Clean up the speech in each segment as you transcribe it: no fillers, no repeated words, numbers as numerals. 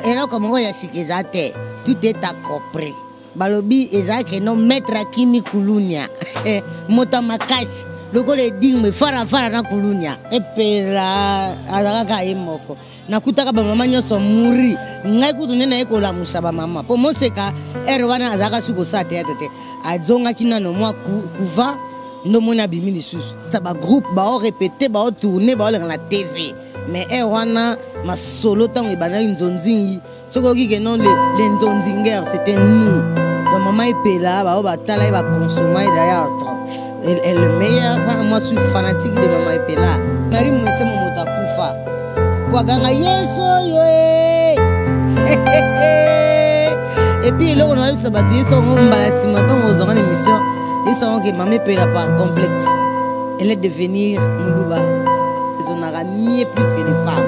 Eloko moko ya sika eza te. Tout est à compris. Balobi eza que non maître akimi kulunia. Moto ya makasi lokola edingwe fara fara na kulunia. Epela azalaka kaka ye moko. Nakutaka ba mama nyonso mouri. Ngai kutu nde naye kolamusa ba mama. Po moseka heure wana azalaka su kosala théâtre te. Azongaki nano mwa couvent nde omoni abimi lisusu. Ba groupe bao répéter, bao tourner, bao leka na TV. Mais heure wana masolo ntango ebandaki nzonzingi soki oyoki ke non le nzonzinger c'était nous. Donc maman Epela bao batala ye ba consomma ye d'ailleurs elle est le meilleur hein? Moi je suis fanatique de maman Epela. Marie Mwese moto akufa po aganga Yesu oyo e et puis eloko nayebisa bato yebisa bango mbala nsima ntango ozwanga na émission yebisa bango ke mama Epela par complexe elle est devenir muluba ezonaka mieux plus que les femmes.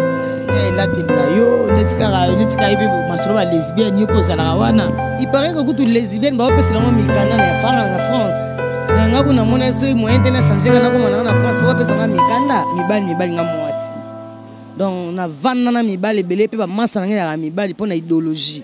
Elateli na yo neti kaka neti kaka yebi masolo ba lesbienne yo mpe ozalaka wana. Il paraît que kutu lesbienne baopesela yango mikanda na ya fara na France. Na nga kuna mona soki moyen te na changer nga nakoma nanga na France po bapesa nga mikanda. Mibali mibali nga mwasi. Donc na vanda na mibali ebele mpe bamasa na ngai ezalaka mibali mpo na idéologie.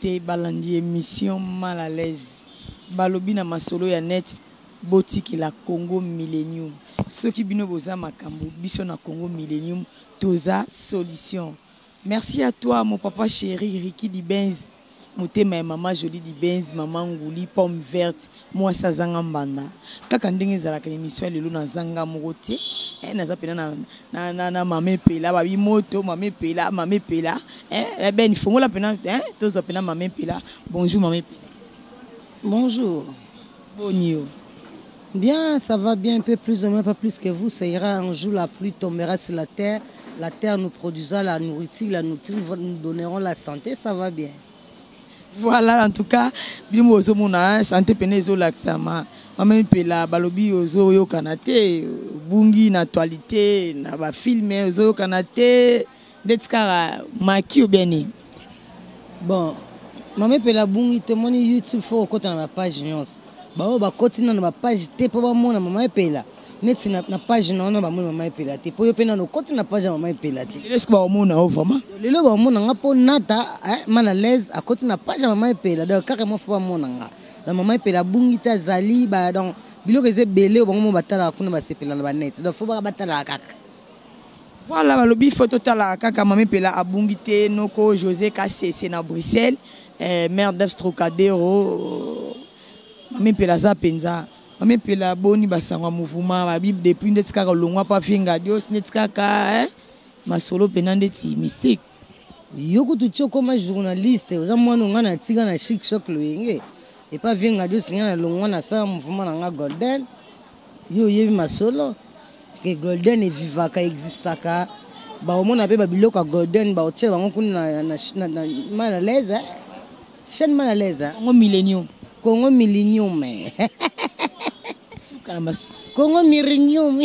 Te balandi émission mal à l'aise balobi na masolo ya net botikela Congo Millennium soki bino boza makambo biso na Congo Millennium toza solution. Merci à toi mon papa chéri Ricky Dibenz motema ya mama Jolie Dibenz mama Nguli pomme verte mwasi azanga mbanda kaka ndenge ezalaka na émission ya lelo nazanga moko te eh, naza pena na, na, na, na mama Epela babi moto mama Epela mama Epela eh, eh ben fongola pena eh, tozwa pena mama Epela. Bonjour mama Epela. Bonjour. Boni yo? Bien, ça va bien, un peu plus ou moins, pas plus que vous. Ça ira un jour, la pluie tombera sur la terre. La terre nous produira la nourriture, la nourriture nous donneront la santé, ça va bien. Voilà, en tout cas, bino bozomona, hein, santé pene ezolakisama. Mama Epela, balobi ozoyokana te, bungi na actualité, na ba film ozoyokana te, ndeti kaka maki ou bien nini? Bon, Mama Epela bungi te, moni YouTube faut okota na ba page nyonso. Baoyo bakoti nano ba page te po bamona Mama Epela. Neti na page na wana bamoni Mama Epela te. Po yo pe nano okoti na page ya Mama Epela te. Lelo soki baomona yo vraiment? Lelo baomona nga po Nata, hein, mal à l'aise akoti na page ya Mama Epela. Donc carrément faut bamona nga. Donc Mama Epela abungi te azali ba donc biloko eza ebele oyo bango moko batalaka kuna basepela na ba net. Donc faut batalaka kaka. Voilà balobi faut totalaka kaka Mama Epela abungi te noko José Kasese na Bruxelles eh, mère d'Efs Trocadero Mama Epela aza penza. Mama Epela boni basango ya mouvement babi depuis ndeti kaka olongwa pa finga Dios ndeti kaka eh, masolo pena ndeti mystique. Yo kutu ti okoma journaliste oza mwana nga na tika na chic choc loyenge epa vieux Ngadios nga na longwa na sala mouvement na nga golden yo oyebi masolo ke golden evivaka existaka baomona pe ba biloko ya golden baotiela bango kuna na, na, na, na mal à l'aise hein? Chaîne mal à l'aise hein? Congo Millennium. Congo Millennium. Suka na masuka. Congo Millennium.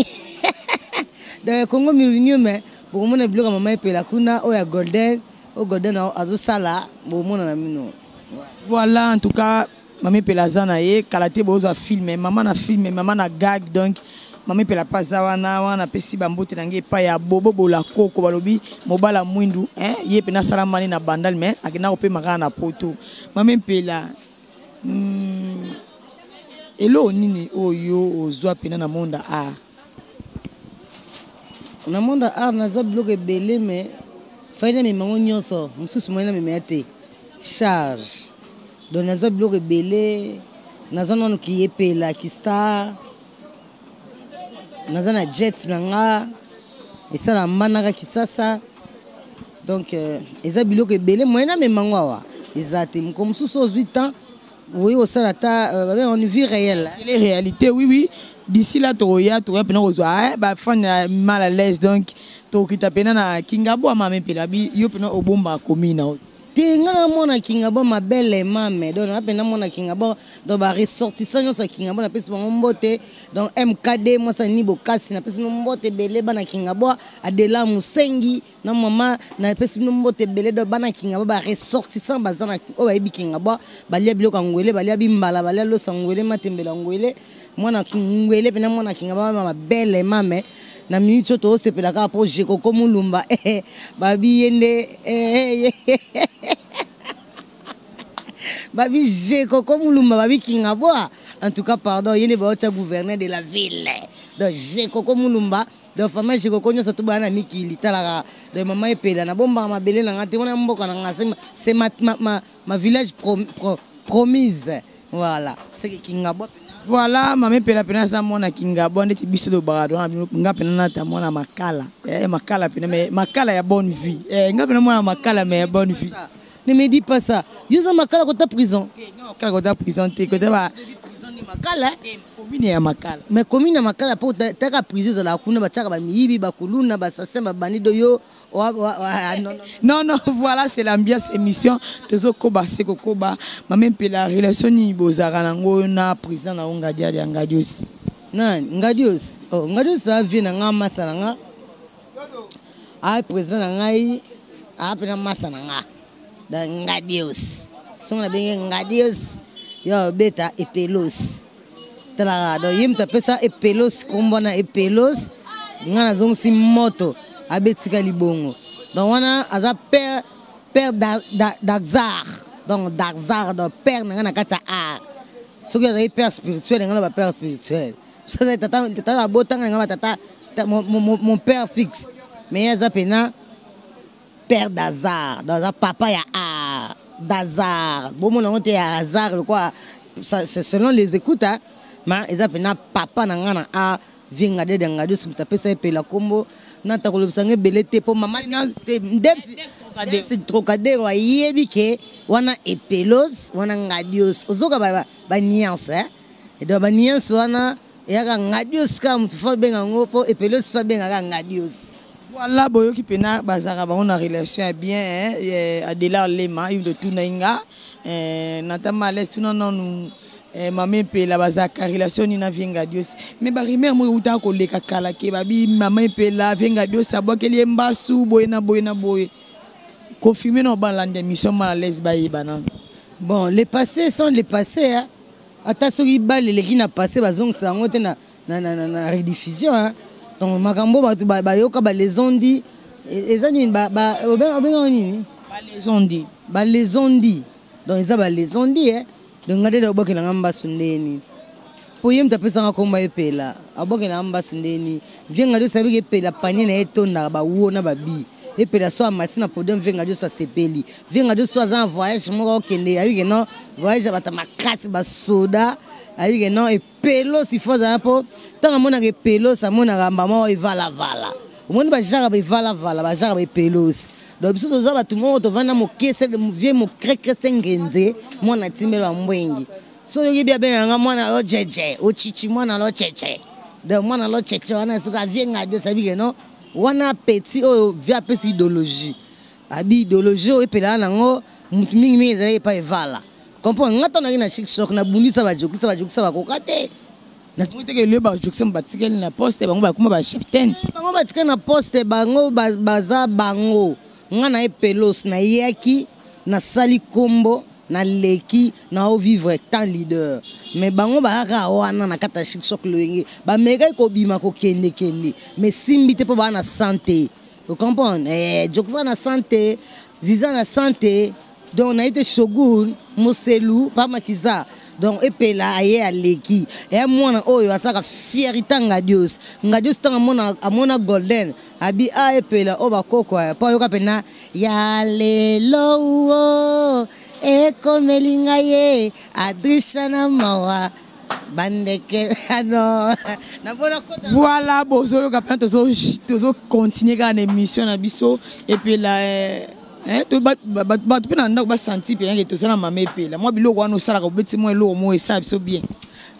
Donc Congo Millennium bokomona biloko ya mama Epela kuna oyo ya golden oyo golden azosala bokomona na mino. Voilà en tout cas Mama Epela aza na ye kala te bozwa film mama na film mama na gag donc Mama Epela pe aza wana wana napesi ba mbote na ngai epai ya Bobo Bolakoko balobi mobala mwindu hein ye pena asala mani na Bandal mais akenda kopema kaka na poto. Mama Epela eloko nini oyo ozwa pena na monde ya art? Na monde ya art nazwa biloko ebele mais fallait namema yango nyonso mosusu moyen namema ya te charge. Donc nazwa biloko ebele, nazwa nanu ki epela, ki star, naza na jet na nga esala mbanaka Kisasa. Donc eza biloko ebele moyen namema ngo awa eza te. Mokolo mosusu ozwi temps okoki kosala ata babenga ngo vie réelle. Tele réalité oui oui d'ici là tokoya tokoya pena kozwa ba fan ya mal à l'aise donc tokokita pena na Kingabwa mama Epela bi yo pena obombaka commune na yo. Te, nga na mwana Kingabwa, mabele mame. Donc na pena mwana Kingabwa, donc ba ressortissants nyonso ya Kingabwa napesi bango mbote. Donc MKD mwasa ni bokasi, napesi bino mbote ebele bana Kingabwa. Adela Musengi na mama, napesi bino mbote ebele. Donc bana Kingabwa, ba ressortissants baza na oyo bayebi Kingabwa, balia biloko ya ngwele, balia bimbala, balia loso ya ngwele, matembela ngwele, mwana ngwele pena mwana Kingabwa, mabele mame. Na minute oyo tozosepela kaka mpo Jekoko Mulumba, babi ye nde, babi Jekoko Mulumba, babi Kingabwa. En tout cas pardon, ye nde baotia gouverneur de la ville. Donc Jekoko Mulumba, donc famille Jekoko nyonso tobaya na mikili talaka. Donc mama Epela, nabombaka mabele na nga te, wana mboka na nga, c'est ma village promise. Voilà, c'est Kingabwa. Voilà, mama Epela pena aza mwana Kingabwa ndeti biso tobaka to wana nga pena nata mwana Makala. Makala pena, mais Makala ya bonne vie. Nga pena mwana Makala mais ya bonne vie. Ne me dis pas ça. Yo za Makala kota prison. Nga Makala kota prison te, kota ba prison ni Makala. Commune ya Makala. Mais commune ya Makala po taka prison za kuna ba tchaka ba miyibi, ba kuluna, ba assassin, ba bandido yo. Wa, wa, wa, non, non. Non, non, voilà, c'est l'ambiance émission. Tozo koba, c'est koba. Ma même pe la relation ni bozara nango na président na Ngadia ya Ngadios. Non, Ngadios. Oh, Ngadios a vie na nga masa na nga. Ah, président na ngai, a pe na masa na nga. Da Ngadios. Songa na benge Ngadios. Yo beta epelos. Tala do yim ta pesa epelos kombo na epelos. Nga na zongisi moto abetika libongo. Donc wana aza père d'Axar. Donc d'Axar, donc père nga na kata art. Soki azali père spirituel, nga na ba père spirituel. Soki azali tata, tata abota nga na tata, ta, mon, mon, mon, mon père fixe. Mais aza pena père d'Azar, donc aza papa ya art d'Azar. Bon mon nom ya hasard quoi, ça, c'est selon les écoutes hein. Mais eza pena papa na nga na art vinga de nga de sumuta pesa epela kombo na ta kolobisa nge belete po mama te Debs Trocadero ayebi ke wana epelos wana Ngadios ozoka ba nuance hein. Et donc ba nuance wana eyaka Ngadios ka mutu fa benga ngo po epelos fa benga ka Ngadios. Voilà, boyoki pena bazaka bango na relation ya bien hein, Adela Lema il de tout nainga natama à l'aise tout non non mama Epela bazaka relation ni na vie Ngadios. Mais ba rumeur mo uta ko leka kala ke babi mama Epela vie Ngadios abwakeli mbasu boye na boye na boye. Confirmer no ba lande mission mal à l'aise ba yeba na. Bon, les passés sont les passés hein. Ata soki ba leleki na passé bazongisa yango te na rediffusion hein. Donc makambo bato bayoka ba les ondi, eza nini, ba, ba, obenga nini? Ba les ondi. Ba les ondi. Donc eza ba les ondi hein. Donc ngade da obokela nga mbasu ndeni. Po ye mutu apesanga komba epela, abokela nga mbasu ndeni. Vie Ngadios ayebi ke epela panier na ye etondaka ba wo na ba bi. Epela so amati na podium vie Ngadios asepeli. Vie Ngadios so aza na voyage moko okende, ayebi ke non, voyage ya bato ya makasi, ba soda, ayebi ke non, epelos il faut azala po ntango amonaka epelos, amonaka mbama oyo evalavala. Omoni ba genre ba evalavala, ba genre ba epelos. Donc biso toza bato moko tovanda mokese, vie mokrekese ngenze, mwana timbelo ya mbwengi. So yoki bia benga nga mwana lo jeje, ochichi mwana lo cheche. Donc mwana lo cheche wana soki avie Ngadios ayebi ke non, wana petit oyo vie apesi idéologie. Abi idéologie oyo epelaka nango mutu mingi mingi ezalaki epai evala. Comprendre nga ntango naki na Chic Choc, nabundisa bajokisa, bajokisa bakoka te. Na tungi teke le bajokisa batikali na poste, bango bakoma ba cheftaine. Bango batikali na poste, bango baza bango. Nga na epelos, nayaki, nasali kombo, naleki, na o vivre tant leader. Mais bango bayaka wana na kata Chic Choc loyenge. Bamekaki kobima kokende kende. Mais simbi te po baa na santé. Vous comprenez? Jokisa na santé, Ziza na santé. Donc na été Shogun, Moselu, pa Makiza. Donc epela aye aleki. E mwana oyo asaka fierté Ngadios. Ngadios tanga mona amona golden. Abi a epela o bakoko ya. Pa yoka pena ya lelo o ekomeli ngai ye Adrisha na mawa. Bandeke, ah non. Na bona kota. Voilà, bozo yoka pena tozo continuer ka na émission na biso et puis là, hein, to ba, ba, ba, ba, to pena ndako ba senti pena ke tozala mama epela. Moi biloko wana osala ko beti moi eloko mo esa biso bien.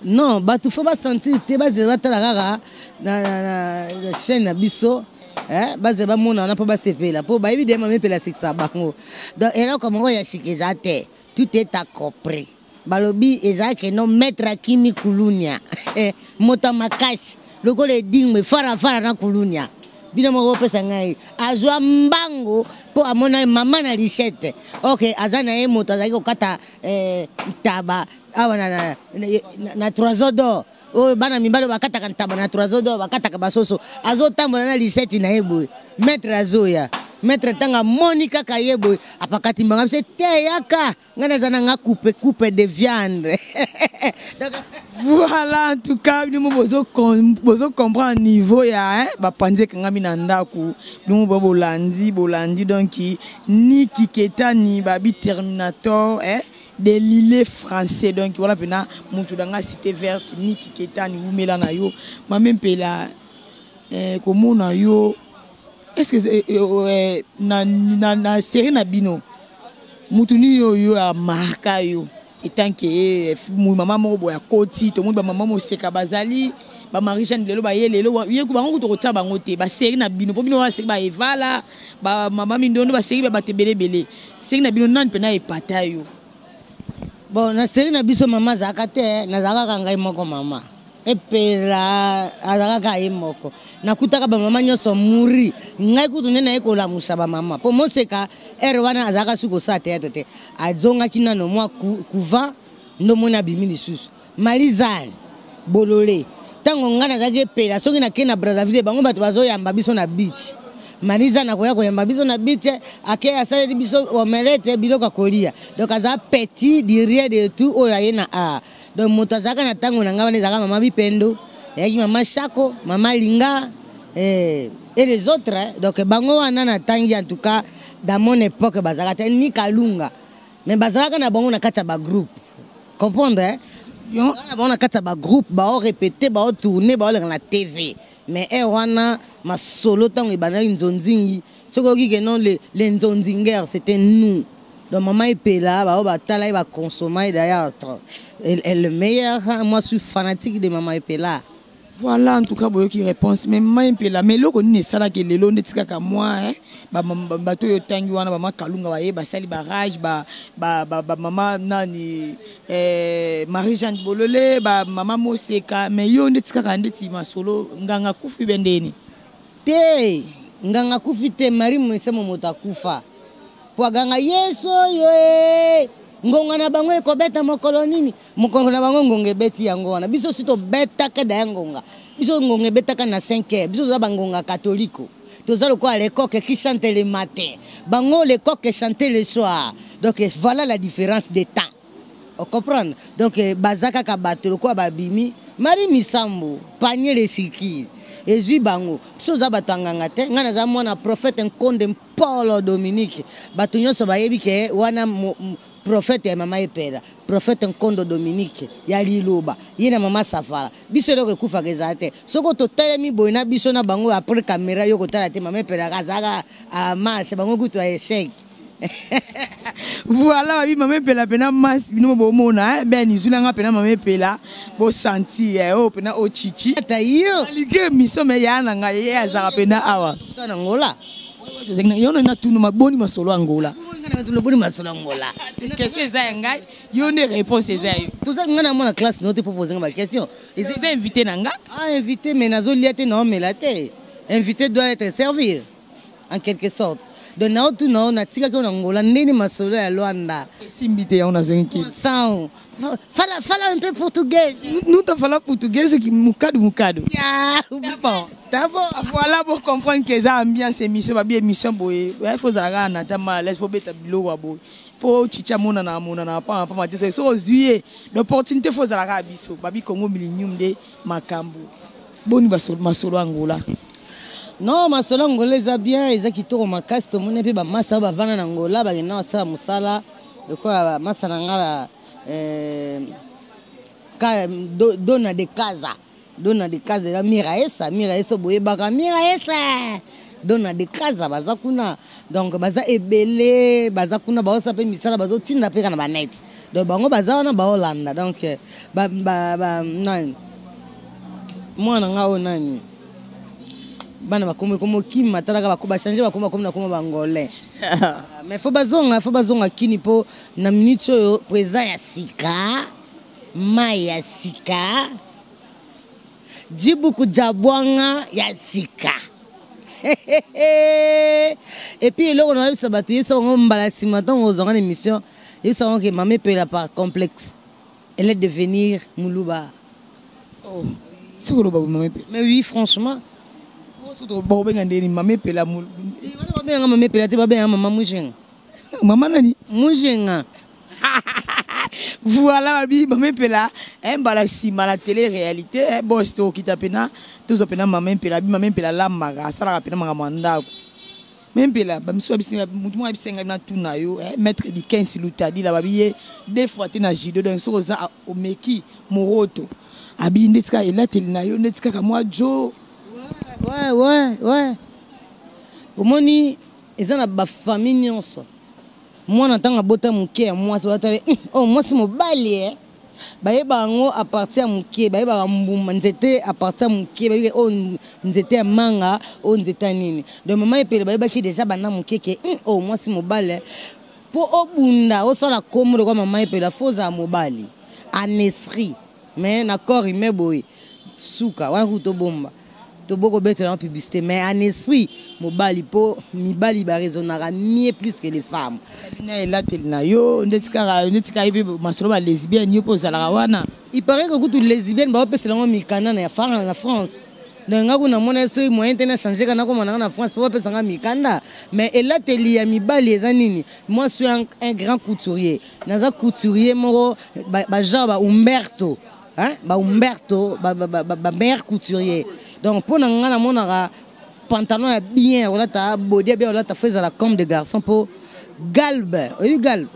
Non, ba to faut ba sentir te ba zela tala kaka na chaîne na biso. Eh, bazela bamona wana mpo basepela mpo bayebi de mama epela asekisa bango. Donc eloko moko ya sika eza te, tout est à compris. Balobi eza ke no maître akimi kulunia moto ya makasi lokola edingwe farafara na kulunia. Bino moko bopesa ngai azwa mbango mpo amona mama na lichette. Ok, aza na ye moto azalaki kokata eh, ntaba awa na, na, na, na, na troiseau d'or. Oyo bana mibali bakataka ntaba na troiseau d'or, bakataka basoso. Azotambola na lisette na ye boye. Maître azoya. Maître ntango amoni kaka ye boye, apakati mbanga biso te yaka. Nga naza na nga coupe coupe de viande. Donc, voilà, en tout cas, bino bozo bozo comprendre niveau ya hein, ba panze kangami na ndaku. Bino bo bolandi, bolandi donc ni kiketa ni babi terminator hein, de l'île français donc voilà pena mutu danga cité verte ni kiketa ni wumela na yo. Mame mpela eh, komona yo est-ce que eh, eh, na, na, na série na bino mutu nini oyo amarka yo etant que mama moko boye akoti tomoni bamama moseka bazali bamarie jeanne lelo baye lelo yeku bango kutu kotia bango te baseri na bino mpo bino baseri baevala bamama mindondo baseri ba bato ebele ebele seri na bino nani mpena epata yo? Bon, na seri na biso mama azalaka te, nazalaka kaka ngai moko mama. Epela azalaka kaka ye moko. Nakutaka bamama nyonso muri. Ngai kutu nde naye kolamusa bamama. Po moseka heure wana azalaka su kosala théâtre te. Azongaki nano mwa couvent ndo moni abimi lisusu. Malizane bolole ntango ngai nazalaki epela soki nakei na Brazzaville bango bato bazoyamba biso na beach. Malizane akoya koyamba biso na beach, ake asaleli biso omelette biloko ya kolia. Donc aza petit du rien de tout oyo aye na art. Donc moto azalaka na ntango na ngai wana ezalaka mama Bipendo, eyaki mama Shako, mama Linga et les autres. Hein. Donc bango wana na tangi en tout cas dans mon époque bazalaka te ni Kalunga. Mais bazalaka na bango na kati ya ba groupe. Comprendre hein? Yo na bango na kati ya ba groupe, ba répéter, ba tourner, ba oleka na TV. Mais eh wana masolo tango ebandaki nzonzingi, soki oyoki ke non les nzonzingers c'était nous. Donc maman Epela, ba ba tala ba consommer d'ailleurs elle est le meilleur, hein. Moi je suis fanatique de maman Epela. Voilà, en tout cas boyoki réponse mais maman Epela, mais eloko nini esalaki lelo nde tikaka moi hein, ba bato oyo tangi wana ba makalunga baye basali ba rage ba ba ba, ba mama nani eh, Marie-Jeanne Bolole ba mama Moseka, mais yo nde tikaka ndeti masolo nganga kufi bendeni. Te nganga kufi te, Marie Mosemo moto akufa. Po aganga Yesu oyo e ngonga na bango ekobeta mokolo nini? Mokolo na bango ngonga ebeti yango wana. Biso si tobetaka da ngonga. Biso ngonga ebetaka na 5 heures. Biso toza ba ngonga katoliko. Toza lokola les coqs qui chantent le matin. Bango les coqs chantent le soir. Donc voilà la différence des temps. On comprend? Donc baza kaka bato lokola babimi Marie Misambo, panier les sikir. Ezui bango. Biso toza bato ya nganga te. Ngai naza mwana prophète Nkonde Paul Dominique. Bato nyonso bayebi ke wana prophète ya mama Epela, prophète Nkondo Dominique ya liloba, ye na mama Safala. Biso eloko ekufaka ezala te. Soko totelemi boye na biso na bango après caméra yo kotala te mama Epela azalaka à marche bango kutu ya échec. Voilà babi mama Epela pena mas bino bomona hein ben izulanga pena mama Epela bo senti eh oh pena o chichi. Ata yo. Malgré mission mais ya na ngai ye azaka pena awa. Na Angola. Yo na tunu maboni masolo Angola. Nga na tunu boni masolo Angola. Question eza ya ngai, yo nde réponse eza yo. Toza nga na mona classe no te pour poser ba question. Eza invité na nga. Ah invité mais nazo lia te na omela te. Invité doit être servi en quelque sorte. Donc na otu na na tika ko na Angola ndeni masolo ya Luanda. Simbi te ya ona zongi. Sao. Fala, fala un peu portugais. Nous te fala portugais qui mukadu mukadu. Ya, tá bom. Tá bom. Voilà pour comprendre que ça ambiance émission ba bien émission boye. Il faut zalaka na ta mal, il faut beta biloko boye. Po chicha mona na mona na pa pa ma te so zuye. L'opportunité faut zalaka biso. Babi Congo Millennium de makambo. Boni basolo masolo Angola. Non, masolo Angola eza bien, eza kitoko makasi tomoni pe ba masa ba vana na Angola ba na sala musala. Lokola ba masa na nga ba ka, do, dona de casa. Dona de casa eza Miraesa, Miraesa boyebaka Miraesa. Dona de casa baza kuna. Donc baza ebele, baza kuna baosa pe misala bazotinda pe kana ba net. Donc bango baza wana baolanda. Donc ba, ba, ba nani? Mwana nga oyo nani? Bana bakomi ekomi okima, talaka bako ba changer, bakomi bakomi na koma bangolais. Mais faut bazonga, faut bazonga kini mpo na minute oyo président ya sika, mai ya sika, jibuku jabwanga ya sika. Et puis eloko na yebisa bato, yebisa bango mbala nsima ntango ozwanga na émission, yebisa bango ke Mama Epela par complexe elle est devenir muluba. Oh, soki oloba boye, Mama Epela? Mais oui, franchement. Soki bakobenga ndeni Mama Epela? Wana babenganga Mama Epela te, babenganga Mama Mujenga. Mama nani? Mujenga. Voilà, babi Mama Epela mbala nsima na télé réalité bos tokokita mpena, tozwa mpena Mama Epela. Abi Mama Epela alambaka, asalaka mpena makambo ya ndako. Mama Epela, bamisu babisi motu moko abisenga na tuna yo, maître Dikens Lutadila, babi ye deux fois te na judo, donc soki oza omeki moroto, abi ndeti kaka elateli na yo ndeti kaka mwa jo. Ouais, omoni eza na bafamille nyonso, mwana ntango abota moke ya mwasi, batala oh, mwasi mobali e bayeba yango à partir ya moke, bayebaka mbuma nzete à partir ya moke, bayebi oyo nzete ya manga, oyo nzete ya nini. Donc Mama Epele bayebaki déjà banda moke ke oyo mwasi mobali. Mpo obunda osala kombo lokwa Mama Epele, faut ozala mobali en esprit, mais na corps humain boye suka wana kutu tobomba, tobokobetela yango publicité, mais en esprit mobali, mpo mibali baraisonnaka mieux plus que les femmes. Na elateli na yo ndeti kaka ye mpe masolo ba lesbienne, yo mpe ozalaka wana. Il paraît que kutu lesbienne baopesela yango mikanda na ya fara na France. Donc nga kuna mona soki moyen te na change ka nakoma nanga na France mpo bapesanga mikanda. Mais elateli ya mibali eza nini? Moi, suis un grand couturier, naza couturier moko bagenre ba Umberto, hein? Ba Umberto ba meilleur couturier. Donc mpo na nga namonaka pantalon ya bien ya kolata, body ya bien ya kolata, faut ezala comme de garçon, mpo galbe, oyebi galbe?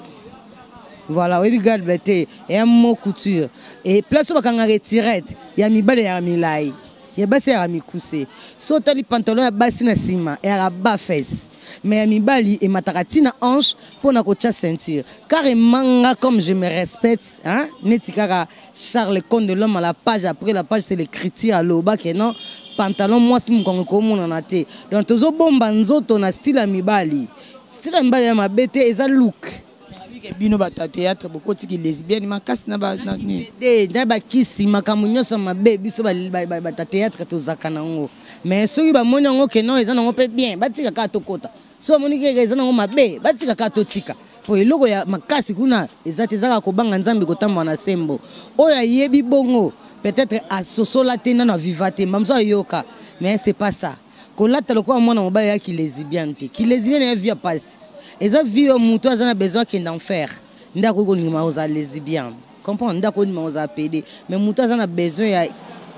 Voilà, oyebi galbe te? Eya mo couture e place oyo bakangaka etirette ya mibali eyaka milai, ya basi eyaka mikuse. So otali pantalon ya basi na nsima eyaka ba fesse, mais ya mibali emataka ntina hanche mpona kotia ceinture carrément. Nga comme je me respecte, hein? Neti kaka Charles Conde, l'homme à la page, après la page c'est l'écriture, aloba ke non, pantalon mwasi mokongo ekomonana te. Donc tozobomba nzoto na style ya mibali. Style ya mibali ya mabe te, eza look. Nabike bino bato ya théâtre bokotiki lesbienne makasi na nini? Na bakisi, makambo nyonso ya mabe, biso bato ya théâtre tozaka nango. Mais soki bamoni yango ke non, eza nango mpe bien, batika kaka tokota. So bamoni keke eza nango mabe, batika kaka totika, po eloko ya makasi kuna eza te, eza kaka kobanga Nzambe, kotambola na sembo. Oyo ayebi bongo peut-être asosola te, nano aviva te, mamosu ayoka, mais c'est pas ça. Kolata lokola mwana mobali ya kilesbienne te. Kilesbienne ya vie ya pasi, eza vie oyo moto aza na besoin akende enfer nde akoki kolingama kozala lesbienne, comprendre, nde akoki kozala pédé. Mais moto aza na besoin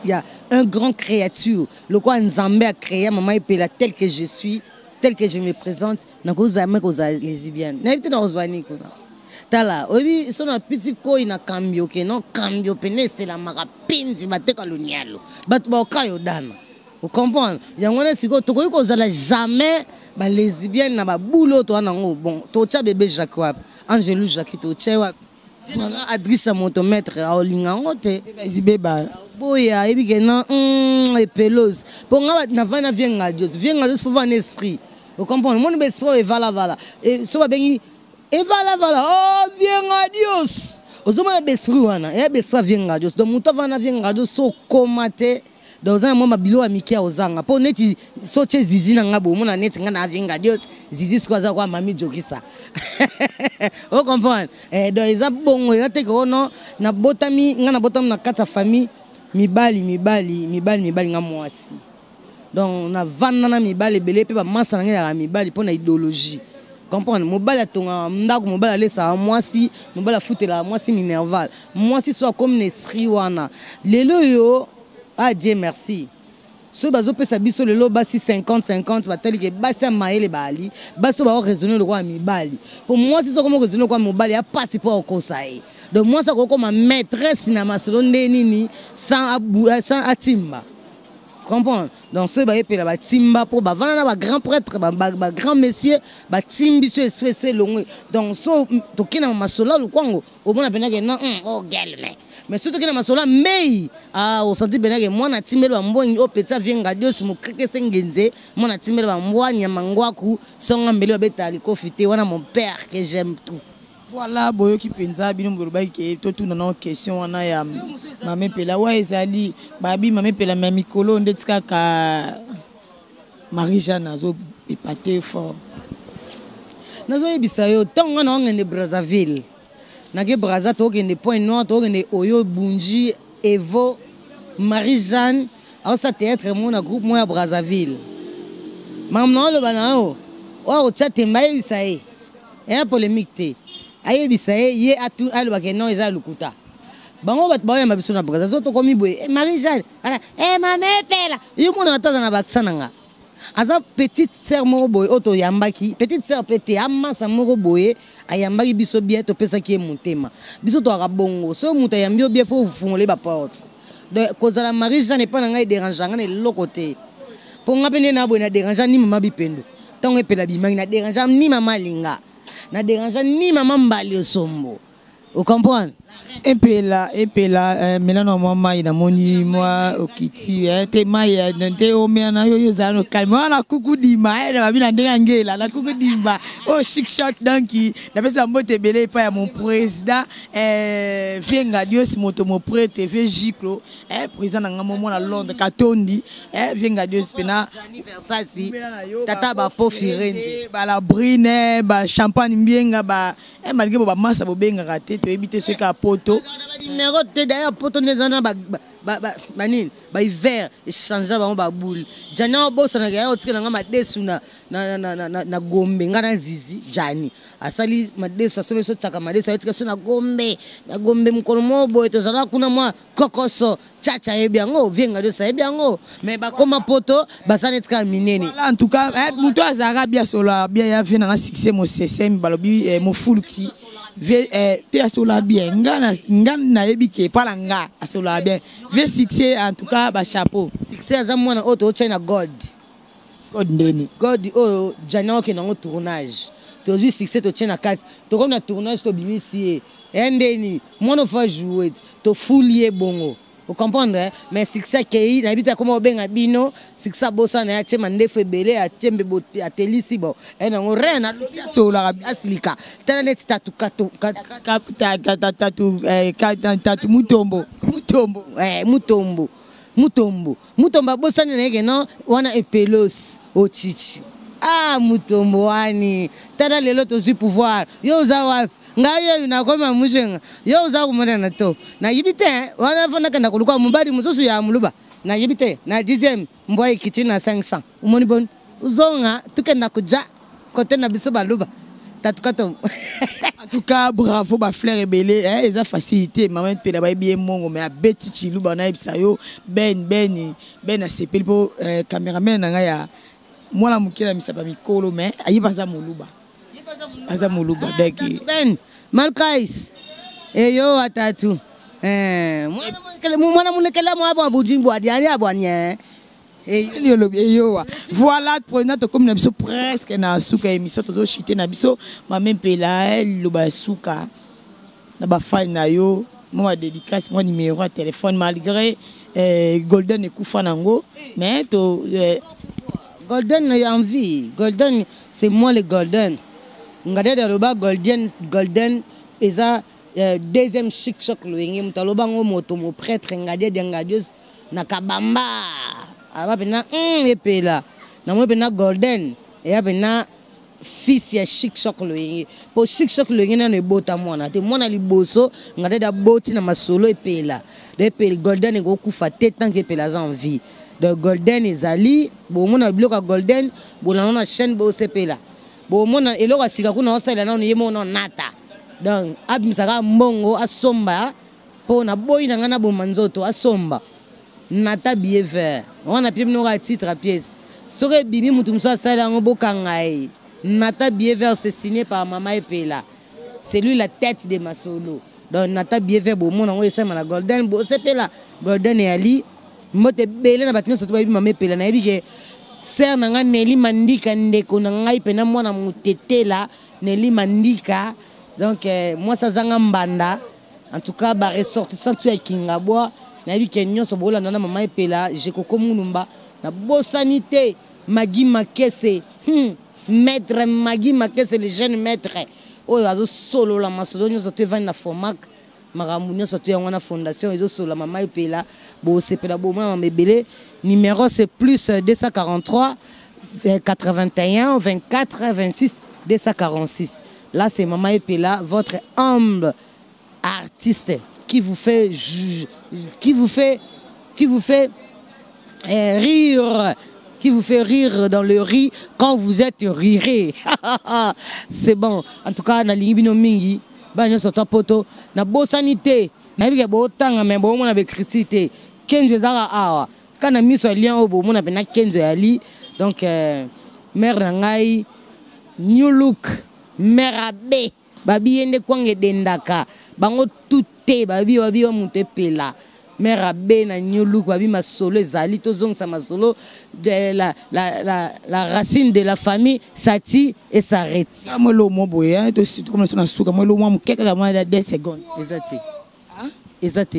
ya un grand créature lokola Nzambe acréa Mama Epela tel que je suis, tel que je me présente, nakozala me kozala lesbienne, nayebi te nakozwa nini kuna. Tala, oyebi so na piti koi na kambio ke non, kambio pene eselamaka mpinzi, bateka lonialo, bato baoka yo dana, ocomprendre yango wana. Sikoyo tokoki kozala jamais balesbienne na babulu oyo toza nango. Bon, totya bébé Jacques wapi? Angelu Jacques totya wapi? Adrisa moto maître aolinga yango te. Zibeba. Boye ayebi ke na epelose mpo nga navandi na vie ngadios, vie ngadios faut vana esprit, ocomprendre? Moni baesprit oyo evalavala, so babengi evalavala, oh, vie ngadios, ozomona baesprit wana eya baesprit ya vie ngadios. Donc moto avanda na vie ngadios, so okoma te, donc oza na mwa mabilo ya mike ya ozanga mpo neti so tie zizi na nga boye, omona neti nga na vie ngadios, zizi sikoyo aza kwa mami jokisa, ocomprendre? Donc eza bongo, eza te ke ono nabotami, nga nabotami na kati ya famille mibali, mibali, mibali, mibali, nga mwasi. Donc navanda na mibali ebele mpe bamasa na ngai ezalaka mibali mpo na idéologie, comprendre? Mobali atongaka ndako, mobali alesaka mwasi, mobali afutelaka mwasi minerval. Mwasi so akomi na esprit wana lelo oyo, ah, Dieu merci, soki bazopesa biso lelo basi 50 50, batali ke basi ya mayele baali, basi oyo baoraisonne lokola mibali, mpo mwasi soki omo raisonne lokola mobali ya pasi mpo akokosa ye. Donc mwasi akokoma maîtresse na masolo nde nini sans atimba, comprendre? Donc soki bayepela batimba mpo bavanda na bagrand prêtre, bagrand monsieur, batimbi so esprit ese elongwe. Donc so tokende na masolo ya lokwango, omona mpenza ke non, oh gelme. Mais soki toke na masolo ya mbei, ah, osanti mpenza ke mwana atimbeli bambwangi oyo petsa vie ngadios mokrekese ngenze, mwana atimbeli bambwa nyama ngwaku songa mbeli babetaka likofi te, wana mon père que j'aime tout. Voilà, boyoki mpenza bino bolobaki ke totuna nao question wana ya Mame Mpela. Wa ezali babi Mame Mpela me mikolo ndeti kaka Marie Jeanne azo epate fort. Nazoyebisa yo ntango ngai naongende Brazzaville, nake Brazza, tokende Point Noir, tokende Oyo, Bunji, Evo, Marie Jeanne aosa théâtre mo na groupe mo ya Brazzaville. Makambo naoloba na yo oyo akotya tembe ayebisa ye, eya polémique te, ayebisa ye ye aloba ke non eza lokuta. Bango bato baoyamba biso na Brazza, so tokomi boye eh, Marie Jeanne ala eh, mama epela yo mona ata aza na bakisa na nga, aza petite sœur moko boye oyo toyambaki, petite sœur pe te, amasa moko boye ayambaki biso bien, topesaki ye motema. Biso toyaka bongo, soki moto ayambi yo bien, faut ofungola ye baporte. Donc kozala Marie Jeanne epai na ngai dérange nga na eloko te, mpo nga mpe nde na boye na dérange ni mama Bipendo ntango epela bimaki, na dérange ni mama Alinga, na dérange ni mama Mbali Osombo, ocomprendre? Epela epela eh, mela na mwa mai namoni mwa okiti eh, te mai eh, te omela na yo yo ozala no calme wana kuku dima eh, na babi na ndenge ya ngela na kuku dima oh chic choc. Donc napesi ba mbote ebele epai ya mon président eh, vie Ngadios moto moprete vie Giclo eh, président na ngai mo mwana Londres Katondi eh, vie Ngadios pena Versace tata bapo Firenze balabrine ba champagne mbienga ba eh, malgré bo bamasa bobengaka te, toyebi te soki ya poto. Banimero te d'ailleurs, poto nde eza na banini, bahiver échange bango baboule. Jani aobosanaka ya otikela nga madesu na Gombe, nga na Zizi. Jani asali madesu, asombi biso tiaka madesu, ayotika biso na Gombe. Na Gombe mokolo moko boye tozalaka kuna, mwa kokoso chacha ayebi yango, vienga nyonso ayebi yango, mais bakoma poto baza neti kaka minene. Voilà, en tout cas eh, moto azalaka bien, asolaka bien ya vie nanga succès mosesem balobi eh, mofuluksi vie eh, te asolaka bien, nga nayebi ke epa na nga asolaka bien vie succès, en tout cas bachapeau. Succès aza mwana oyo totyai na God. God ndeni? God oyo Jani akokende yango tournage, tozwi succès totie na kati, tokomi na tournage tobimisi ye ya ndeni mwana ofa joue, tofuli ye bongo, ocomprendre? Mais succès akei, nayebi te akoma kobenga bino succès, abosana na ye, atie mandefu ebele, atie mbebo, atelisi bo e nango rein. Asololaka. Asilika, tala neti tatu tatu tatu Mutombo Mutombo. Mutombo Mutombo Mutombo abosani na ye ke non wana epelos ochichi. Ah, Mutombo wani, tala lelo tozwi pouvoir, yo oza wapi? Ngai oyo nakoma mushenga, yo oza komonana to nayebi te wana fo nakenda koluka mobali mosusu ya moluba, nayebi te na 10e mbwa ekiti na 500, omoni boni ozonga tukenda kuja kote na biso baluba tatukato. En tout cas bravo, bafleur ebele eh, eza facilité. Mama Mpela bayebi ye mongo mais abeti chiluba, nayebisa yo ben ben ben asepeli mpo eh, cameraman na ngai ya mwana moke na misapa mikolo mais ayebi aza moluba, aza moluba donc. Ben malkais eyo atatu eh, mwana mulekela mwa bwa bujimbu adiani abwanye. Nini olobi eyowa? Voilà, président, tokomi na biso presque na suka ya émission, tozochite na biso. Mame Mpela, liloba ya suka na bafani na yo, mwa badédicace, mwa numéro ya téléphone, malgré Golden ekufa nango mais to Golden est en vie. Golden, c'est moi le Golden. Ngadede aloba Golden, Golden eza deuxième chic choc loyenge moto aloba ngo moto mo prêtre Ngadiede Ngadios na Kabamba aba pena epela na moi pena Golden eya pena fils ya chic choc loyenge, po chic choc loyenge nano ebota mwana te, mwana liboso Ngadede aboti na masolo epela. Donc epela Golden ekokufa te tant que epela aza en vie. Donc Golden ezali bomona biloko ya Golden, bolanda na chaîne, bosepela, bomona eloko ya sika kuna osalela nano ye moko nano nata. Donc abimisaka mbongo asomba mpo naboyi na ngai naboma nzoto, asomba nata billet vert wana pie bino kaka titre ya pièce, soki ebimi motu mosusu asali yango bokanga ye. Nata billet vert, c'est signé par mama Epela, c'est lui la tête de masolo. Donc nata billet vert bomona yango esalema na Golden, bosepela. Golden eyali mbote ebele na bato nyonso to bayebi mama Epela. Nayebi ke sœur na ngai Neli Mandika, ndeko na ngai mpena mwana motetela Neli Mandika, donc mwasi azanga mbanda. En tout cas, ba ressortissants tout ya Kingabwa, nayebi ke nyonso bolanda na mama Epela, Jekoko Mulumba, na bosani te Magui Makese. Maître Magui Makese, le jeune maître. Oyo azo solola masolo nyonso to evandi na Fomac. Makambo nyonso to yango na fondation ezo solola mama Epela, bosepela bomona mama ebele. Numéro c'est plus 243 81 24 26 246. Là c'est Mama Epela, votre humble artiste qui vous fait juge, qui vous fait, qui vous fait, eh, rire, qui vous fait rire dans le riz quand vous êtes riré. C'est bon. En tout cas, na lingi bino mingi, ba nyonso to poto, na bosani te, na yebi ke botanga mais bomona be critique te. Kenzo ezaka awa. Kana miso ya lien oyo bomona pe na Kenzo ya li. Donc mère na ngai New Look, mère abe, babi yende kwanga edendaka. Bango tout te, babi babi wa moto epela. Mère abe na New Look, babi masolo ezali, tozongisa masolo de la racine de la famille, ça tire et s'arrête. Ça, moi, l'eau, moi, boye, hein, to si, comme ça, na suka, moi, l'eau, moi, mokeka, kaka, moi, 2 secondes. Exact. Hein? Exact.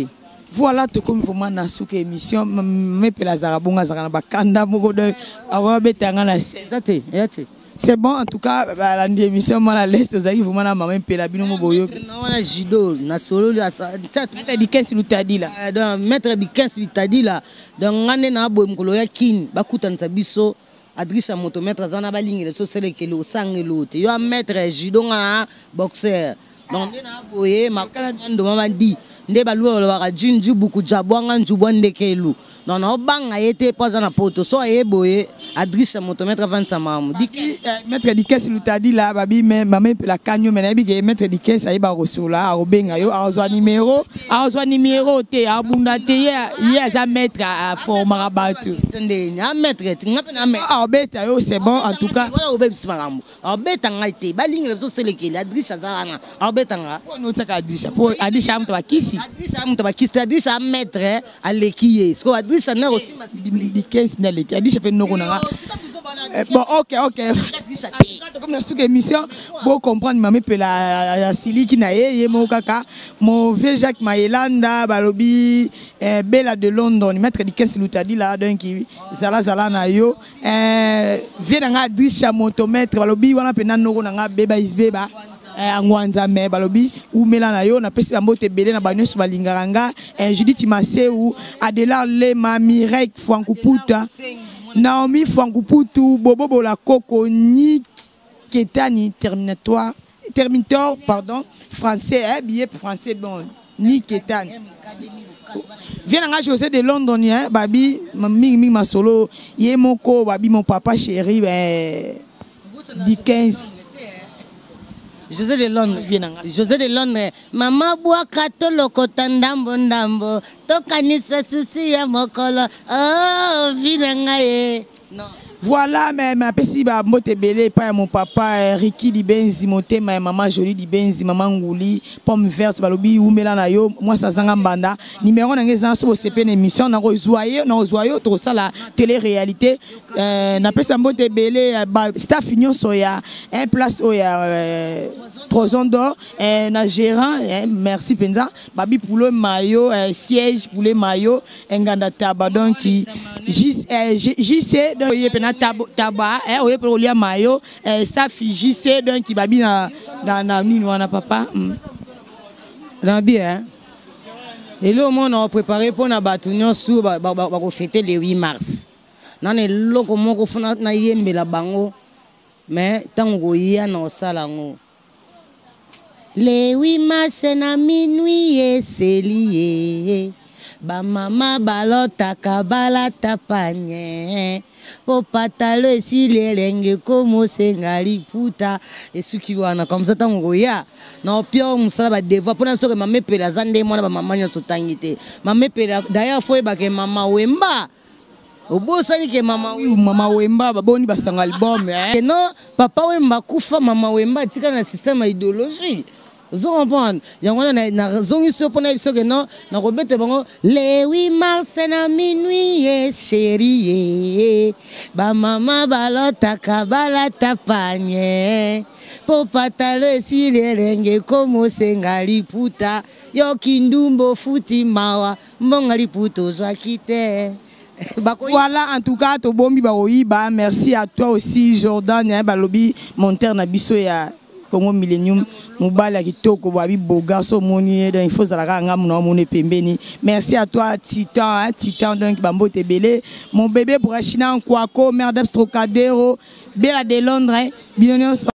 Voilà, tout comme vraiment na suka émission, me pela zara bonga zara na bakanda moko de awa betanga na se. Exact, exact. C'est bon, en tout cas, bah, la émission, moi, la laisse, vous avez vraiment la maman pela bino mo boyo. Na wana judo, na solo, la sa, sa, Maître Dikens Lutadi là. Donc, Maître Dikens Lutadi là. Donc, ngane na boye mokolo ya kin, bakutanisa biso, Adrisha moto maître azana balingi le so selekele osangelo te. Yo a maître judo ngana boxeur. Donc, nde na boye, makando mama di. Nde baluwa balobaka jinju buku jabwanga njubwa ndekelu. Non, non, banga yete po aza na poto. So aye boye, Adrisha moto maître Vincent Mamu. Diki, maître Dikens Lutadi là, babi, mais mama la kanyo, mais nayebi ke maître Dikens aye ba rosola, a robenga yo, a zwa numéro, a zwa numéro te, a bunda te, ye, ye aza maître a formera batu. Nde, a maître, ti, nga pe na maître. A obeta yo, c'est bon en tout cas. Voilà, obebisi makambo. A obeta ngai te, balingi na biso selekeli, Adrisha aza wana. A obeta nga. Po no tsaka Adrisha, po Adrisha amuta bakisi. Adrisha amuta bakisi, Adrisha a maître, aleki ye. Siko Adrisha na osimba Dikens na leki. Adrisha pe noko na nga. Yo, tika biso bana Bon, ok, ok. Adrisha te. En tout cas, comme na suka émission, bo comprendre mame pe la siliki na ye, ye mo kaka. Mon vieux Jacques Maelanda, balobi, Bella de London, maître Dikens Lutadi là, donc zala zala na yo. Vieux na nga Adrisha motomètre, balobi wana pe na noko na nga beba isbeba. Angwanza me balobi umela na yo na pesi ba mbote ebele na ba nyonso balingaka nga. Judith Maseu, Adela Lema, Mireille Fwankuputa, Naomi Fwankuputu, Bobo Bola Koko, Nick Ketani, Terminator, Terminator, pardon, français, hein, billet français, bon, Nick Ketani. Viens nga José de London, hein, babi, mingi mingi masolo, ye moko, babi, mon papa chéri, ben, Dickens. José de Londres, Viens nga. José de Londres, mama bwaka tolokota ndambo ndambo, tokanisa susi ya mokolo, oh, viens nga ye. Non. Voilà, mais ma pesi ba mbote belé pa mon papa Ricky Libenzi motema ya maman Jolie Libenzi, maman Ngouli, pomme verte balobi umela na yo, moi ça zanga mbanda. Numéro na ngeza so CP na émission na rozoyer, na rozoyer to ça la télé-réalité. Na pesi mbote belé ba staff union soya, un place o ya Trozon d'or, na gérant, merci Penza, babi poulo mayo, siège poulet mayo, nganda taba donc J, J, JC donc yé pena taba, oye pe olia mayo, staff JC donc babi na, na, na nini wana papa. Na bien, hein. Et là, au moins, on a préparé pour na batu nyonso ba, ba, ba, ba, ba fêter le 8 mars. Na ne loko moko funa na yembela bango. Mais tango ya na osala ngo. Le 8 mars na minuit eseli. Ba mama balotaka balata panye. Po patalo esili elenge komosenga liputa. Esuki wana comme ça tango ya na opia mosala ba devoir mpona soki mama Epela aza nde mwana ba mama nyonso tangi te. Mama Epela d'ailleurs faut yeba ke mama Wemba. Obosani ke mama Oui, mama Wemba baboni basanga album, hein. Et non, papa Wemba kufa, mama Wemba atika na système ya idéologie. Ozo comprendre? Yango wana na zongi so mpona biso ke non, na kobete bango le 8 mars na minuit ye chérie. Ba mama balotaka balata panye. Po patalo esili elenge ekomosenga liputa yo kindumba ofuti mawa mbongo liputa ozwaki te. Voilà, en tout cas, tobombi bakoyiba. Merci à toi aussi, Jordan, hein, balobi monteur na biso ya Congo Millennium, mobali ya kitoko babi boga so omoni ye, donc il faut ozalaka nga mona omoni pembeni. Merci à toi Titan, hein, Titan, donc bambote ebele. Mon bébé Brachina Nkwako, mère d'Abs Trocadero, Bella de Londres, hein, bino nyonso.